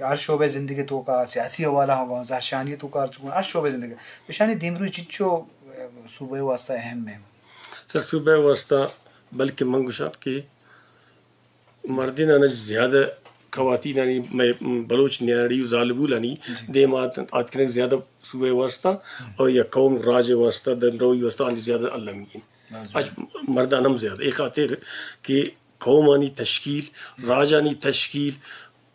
ہر شعبہ زندگی توکا، سیاسی حوالہ ہوں گا، زہرشانی توکا ہر چکن ہر شعبہ زندگی، ایشانی دیمروی چنچو، اے، صوبہ واسطہ اہم ہے؟ سر، صوبہ واسطہ بلکہ من گوشاں کہ مردیناں زیادہ خواتینانی، مئے بلوچ نیاڑی و زالبولانی جی۔ دیم آت، آتکنگ زیادہ صوبہ واسطہ ہم۔ اور یا قوم راج واسطہ، دنروی واسطہ آنی زیادہ المی ہیں۔ ہاں جی۔ اچ مردان ہم زیادہ، اے خاطر کہ قومانی تشکیل، راجانی تشکیل،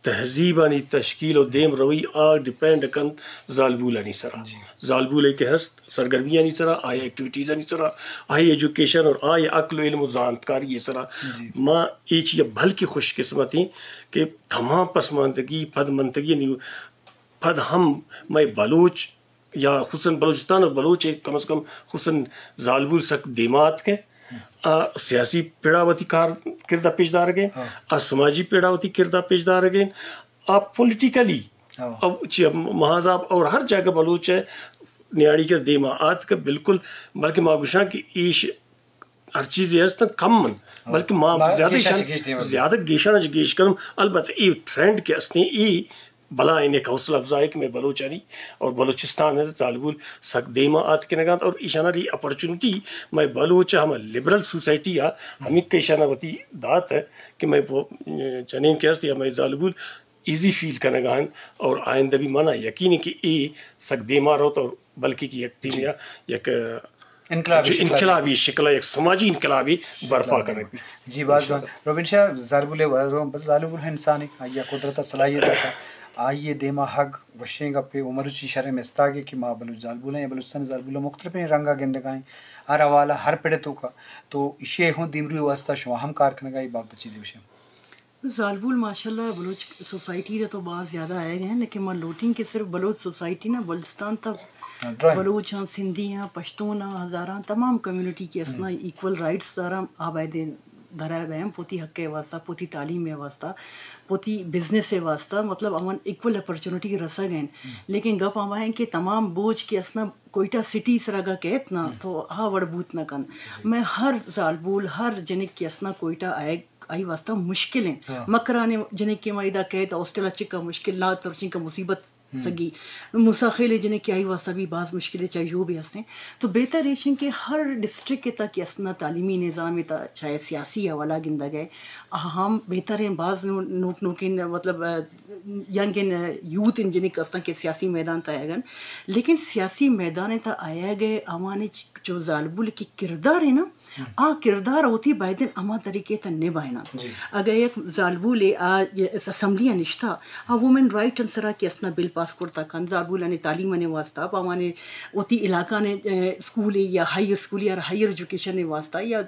تہذیبانی تشکیل و دیم روی آ ڈیپینڈ کنت زالبولانی سرا۔ جی۔ زالبول ای کہ ہست سرگرمیانی سرا، آئی ایکٹیویٹیزانی سرا، آئی ایجوکیشن اور آئی عقل و علم و زانتکاری سرا۔ جی۔ ما اے چیا بلکہ خوش قسمت ہیں کہ تمام پسماندگی، پدمنتگی نی، پد ہم مئے بلوچ یا خصوصاً بلوچستان اور بلوچ کم از کم خصوصاً زالبول سک دیما آتکہ، آ سیاسی پڑا وتی کار کردہ پیش دارگے، ہاں۔ آ سماجی پڑا وتی کردہ پیش دارگے، آ پولیٹیکلی، ہاں۔ اب چی محاذ آپ اور ہر جگہ بلوچ ہے نیاڑی کے دیما آتکہ بالکل، بلکہ ما گوشاں کہ ایش ہر چیزے ہست کم انت، ہاں۔ بلکہ ما ما زیادہ گیشاں ایشان، چہ گیش دیما زیادہ گیشاں چہ گیش کرم۔ البتہ اے ٹرینڈ کہ استیں، اے بلائیں ایک حوصلہ افزا ہے کہ مئے بلوچانی اور بلوچستان ہے زالبول سک دیما آتکنگانت اور ایشانا لی اپرچونٹی مئے بلوچ ہم لبرل سوسائٹی آ ہمیں کہ ایشانا وتی دات ہے کہ مئے بو-، جنین کہ ہست یا مئے زالبول ایزی فیل کنگا انت اور آئندہ بھی منا یقین ہے کہ اے سک دیما روت اور بلکہ کہ یک ٹیم جی۔ یا یک انقلابی جو شکل انقلابی شکل، یک سماجی انقلابی شکل برپا کنگ بیت۔ جی، باز جوان۔ روبین شاہ، زالبول ء بس زالبول انسان ہے، آئی قدرت صلاحیت داتا، آئی دیما حق گوشیں گپے و مروچی شریں مستاگے کہ ما بلوچ زالبول ہیں یا بلوچستان زالبول مختلفیں رنگا گندگائیں، ہر حوالہ ہر پڑے توکا، تو اشی ہوں دیمروی واسطہ شما ہم کار کنگا، یہ بابت چیزی بشیں۔ زالبول ماشاءاللہ بلوچ سوسائٹی دا تو باز زیادہ آئے گئے ہیں، لیکن من لوٹیں کہ صرف بلوچ سوسائٹی نا، بلوچستان تا ہاں، ڈرائنگ۔ بلوچ ہاں، سندھی ہاں، پشتون ہاں، ہزاراں تمام کمیونٹی کے اسنا ہم۔ ایکول رائٹس دارا آبائے دے دھرائے بے ہیں، پوتی حق کے واسطہ، پوتی تعلیم کے واسطہ، پوتی بزنس کے واسطہ، مطلب، امن ایکول اپرچونٹی رسگ ہیں۔ ہم۔ لیکن گپ ہما ہیں کہ تمام بوجھ کے اسنا کوئٹہ سٹی سرا گا کہت نا، ہم۔ تو ہا وڑ بوت نہ کن۔ جی۔ میں ہر زالبول، ہر جنک کے اسنا کوئٹہ آئے آئی واسطہ مشکل ہیں۔ ہاں۔ مکرانے جنک کہ ما ادا کئے تو ہاسٹل ء چکا مشکل، لا ترچنکا مصیبت ہم۔ سگی۔ موسیٰ خیل جنک کہ آئی واسطہ بھی باز مشکل ہے، چاہے جو بھی ہستیں۔ تو بہتر ایش ہیں کہ ہر ڈسٹرکٹ کے تک اسنا تعلیمی نظام تا، چاہے سیاسی حوالہ گندگ ہے، ہم بہتر ہیں۔ باز نو-، نوک نوکین، مطلب، آ، ینگ ان، آ، یوتھ ان جنک استاں کہ سیاسی میدان تا آیگن۔ لیکن سیاسی میدان تا آیگ ہے، آوانے چو زالبول کی کردار ہے نا، ہم۔ آ کردار وتی بایدن ہما طریقے تا نبھائیناں۔ جی۔ اگہ یک زالبولے آ اسمبلی ء نشتہ، آ وومن رائٹ ان سرا کہ اسنا بل پاس کرتا کن، زالبولانی تعلیم نے واسطہ، پہ آوانے وتی علاقہ نے، اے، اسکولے یا ہائی اسکولے یا ہائر ایجوکیشن نے واسطہ یا،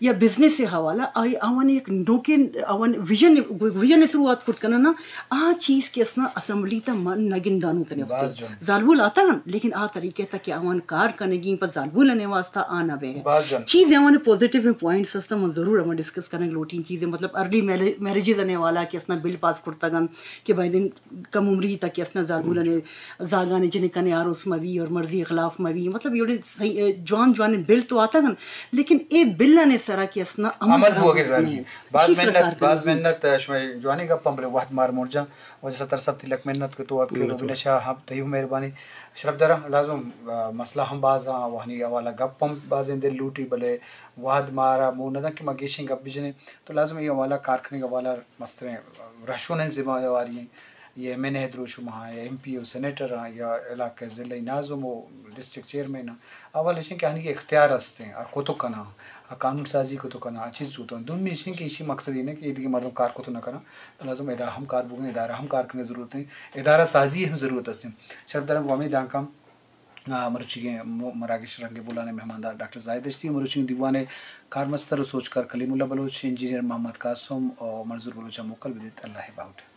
یا بزنس سے حوالہ، آئی آوانی یک نوکے آوان ویژن، ویژن تھرو آت کرت کنن نا، آ چیز کہ اسنا اسمبلی تا من نگندانو تنے وقت۔ باز جوان۔ زالبول آتا ہن، لیکن آ طریقے تا کہ آوان کار کنگی پہ زالبول نے واسطہ آ نہ بے۔ باز جوان۔ چیز آوان پوزیٹیو پوائنٹس ہستا، من ضرور ہم ڈسکس کنگ لوٹیں چیزیں، مطلب، ارلی میرے-، میرجز نے والا کہ اسنا بل پاس کرتگن کہ بایدن کم عمری تا کہ اسنا زالبول نے زاگان جنکان آروس مبی اور مرضی خلاف مبی، مطلب، یہ صحیح، جوان جوان بل تو آتگن، لیکن اے بل نے سرا کہ اسنا عمل عمل خراب بوگے نہیں۔ ضروری۔ باز اسی سرا منت، کار باز کنگی۔ منت، شما جوانی گپ ہم بلے وقت مار مور جان۔ واجہ ستر صاحب تئی لک منت کہ تو وت کہ منت روبین شاہ ہم تئی ہم مہربانی۔ شرف دارم لازم، آ، مسئلہ ہم باز آں، وہنی حوالہ گپ ہم بازیں دل لوٹی، بلے وہد مارا مو ندن کہ ما گیشیں گپ بجنیں۔ تو لازم اے حوالہ کار کنگ حوالہ مستریں رہشونیں ذمہ واری ہیں۔ یہ ایم این اے دروشم ہاں، یا ایم پی او سینیٹر ہاں، یا علاقہ ضلعی ناظم و ڈسٹرکٹ چیئرمین ہاں۔ اول ایش کہ آنی اختیار ہستیں، آ کتو کناں، آ قانون سازی کتو کناں، آ چیز تو۔ دومی ایش کہ ایشی مقصد یہ کہ ایدگہ مردم کار کتو نہ کناں۔ تو لازم ادارہ ہم کار بوگیں، ادارہ ہم کار کرنے ضرورت ہیں، ادارہ سازی ہم ضرورت ہستیں۔ شرف دارم گوامی دانکام، آ، مروچیگیں م-، مراگش رنگ بولانے مہماندار ڈاکٹر زاہد دشتی، مروچیگیں دیوانے کارمستر و سوچکار کلیم اللہ بلوچ، انجینئر محمد قاسم و منظور بلوچ موکل بدیت۔ اللہ باہوٹ۔